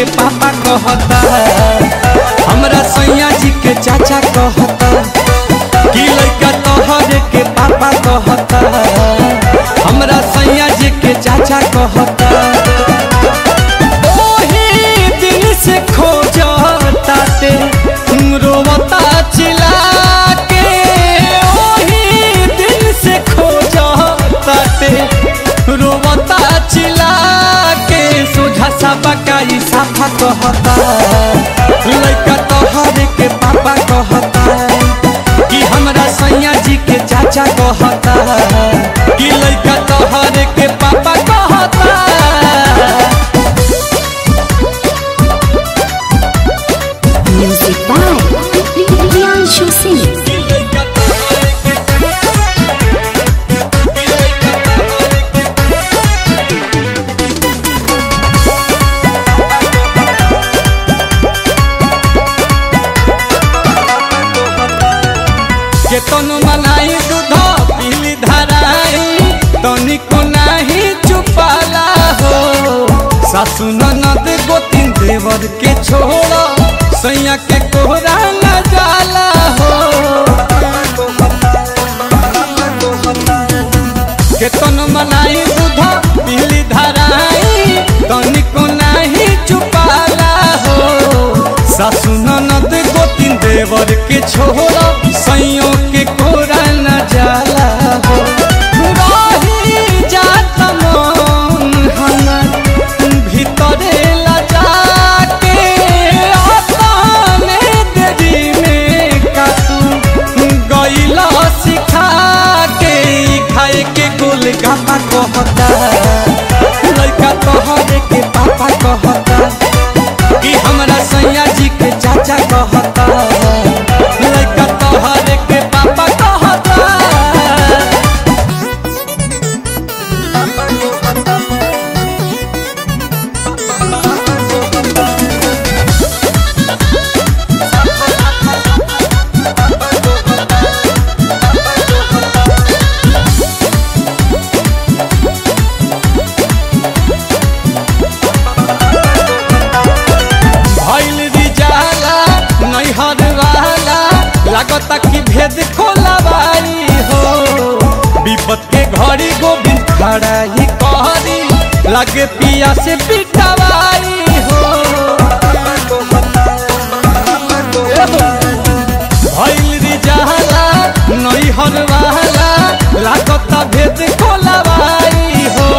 के पापा कहता, हमरा सैया जी के चाचा कहता, कि लइका तोहरे के पापा कहता, हमरा सैया जी के चाचा कहता। ओही दिन से खोजता ते रोवता चिल्ला के, ओही दिन से खोजता ते रोवता चिल्ला के, सोझा साफा काई साफा कहता, लइका तोहरे के पापा कहता, कि हमरा सैया जी के चाचा कहता, कि लइका तोहरे के पापा कहता। Music by Priyanshu Singh. केतन मलाई दूध पीली धराई तनिको नाही चुपाला हो, सासु ननद गोतिन देवर के छोड़ सैया के कोहरा न जाला हो। केतन मलाई दूध पीली धराई तनिको नाही चुपाला हो, सासु ननद गोतिन देवर के छोड़ सैयों के कोरा न जाला हो। रही जात मन हमर भीतरे लजा के, अपने देरी में का तू गइला सिखा के, खाए के गोल गप्पा कहता, लइका तोहरे के पापा कहता, कि हमरा सैया जी के चाचा कहता, लइका तोहरे के पापा कहता। भइल रिजाला नैहर वाला लागता कि भेद खोलवाई हो, विपद के घड़ी गोविंद खड़ा ही कहरी लागे पिया से पिटवाई हो। भइल रिजाला नैहर वाला लागता भेद खोलवाई हो,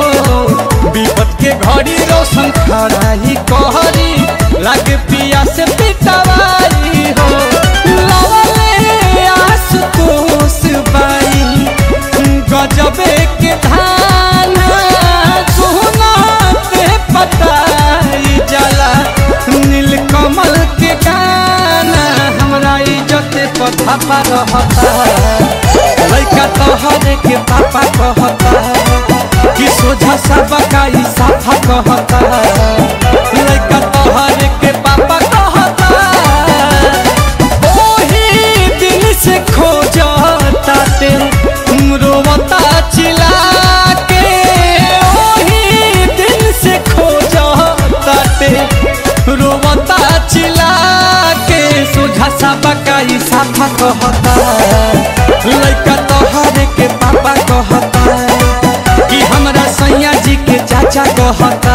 विपद के घड़ी रोशन खड़ा ही कहरी लागे पिया से पिटवाई हो। लवले आशुतोष बाई गजबे के धान, सुनाते पताई जाला नीलकमल के गाना, हमरा इज्जत पर थापा रहता, लइका तोहरे के पापा कहता, कि सोझा साफा काई साफा कहता, लइका तोहरे के पापा कहता। ओही दिन से खोजता ते रोवता चिल्ला के, ओही दिन से खोजता ते रोवता चिल्ला के, सोझा साफा काई साफा कहता, लइका तोहरे के पापा कहता, कि हमरा सैया जी के चाचा कहता।